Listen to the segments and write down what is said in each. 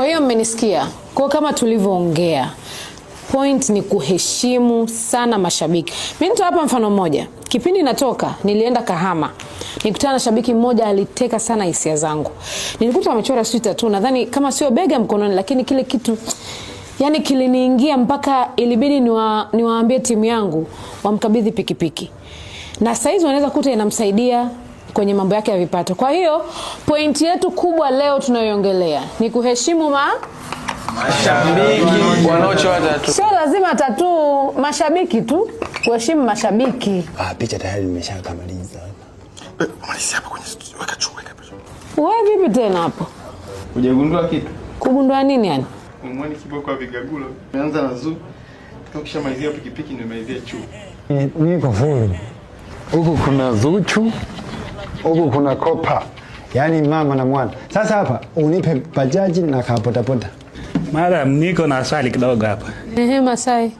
Kwa hiyo mmenisikia. Kwa kama tulivyoongea, point ni kuheshimu sana mashabiki. Mimi nitawapa mfano mmoja. Kipindi natoka nilienda Kahama, nikutana na shabiki mmoja aliteka sana hisia zangu. Nilikuta amechora sijui tattoo, nadhani kama sio bega mkononi, lakini kile kitu yani kiliniingia mpaka ilibidi niwaambie timu yangu wamkabidhi pikipiki, na saizi wanaweza kuta inamsaidia kwenye mambo yake ya vipato. Kwa hiyo pointi yetu kubwa leo tunayoiongelea ni kuheshimu Mashabiki wanaochora tattoo. Sio lazima tattoo, mashabiki tu, kuheshimu mashabiki. Ah, picha tayari nimeshakamaliza. Malizia hapa kwenye weka chuo, weka picha. Wewe vipi tena hapo? Hujagundua kitu? Kugundua nini yani? Umwoni kiboko wa vigagula. Umeanza na zoo. Ukishamalizia pikipiki ndio umalizia chuo. Niko full. Huku kuna Zuchu, huku kuna Kopa, yaani mama na mwana. Sasa hapa unipe bajaji na kapotapota. Madam, niko na swali kidogo hapa. Ehe, Masai.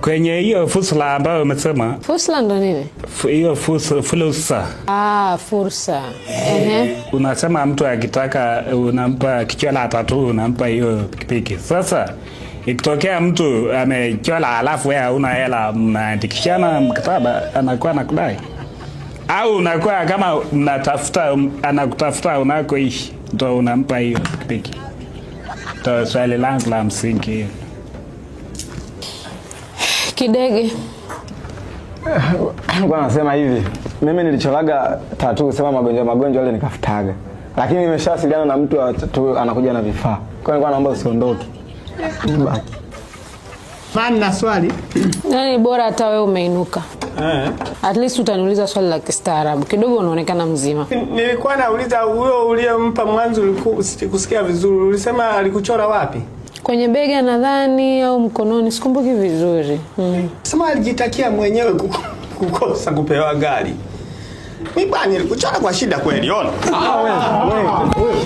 Kwenye hiyo fursa ambayo umesema, Fursa ndo nini? Hiyo fursa. Ah, fursa. Ehe. Unasema mtu akitaka unampa kichola tattoo, unampa hiyo pikipiki. Sasa ikitokea mtu amechola alafu wewe hauna hela, mnaandikishana mkataba, anakuwa anakudai au unakuwa kama mnatafuta, anakutafuta unakoishi ndo unampa hiyo pikipiki? Ndo swali langu la msingi hiyo. Kidege. Kwa nasema hivi, mimi nilichoraga tattoo sema magonjwa magonjwa yale nikafutaga. Lakini nimeshawasiliana na mtu wa tattoo anakuja na vifaa. Kwa hiyo nilikuwa naomba usiondoke. Baki. Mani na swali. Yaani bora hata wewe umeinuka. At least utaniuliza swali la kistaarabu. Kidogo unaonekana mzima. Nilikuwa nauliza huyo uliyempa mwanzo, sikusikia vizuri. Ulisema alikuchora wapi? Kwenye bega nadhani au mkononi, sikumbuki vizuri. Sema alijitakia mwenyewe kukosa kupewa gari. Mimi bwana nilikuchora kwa shida kweli, ona. Ah, wewe, wewe, wewe.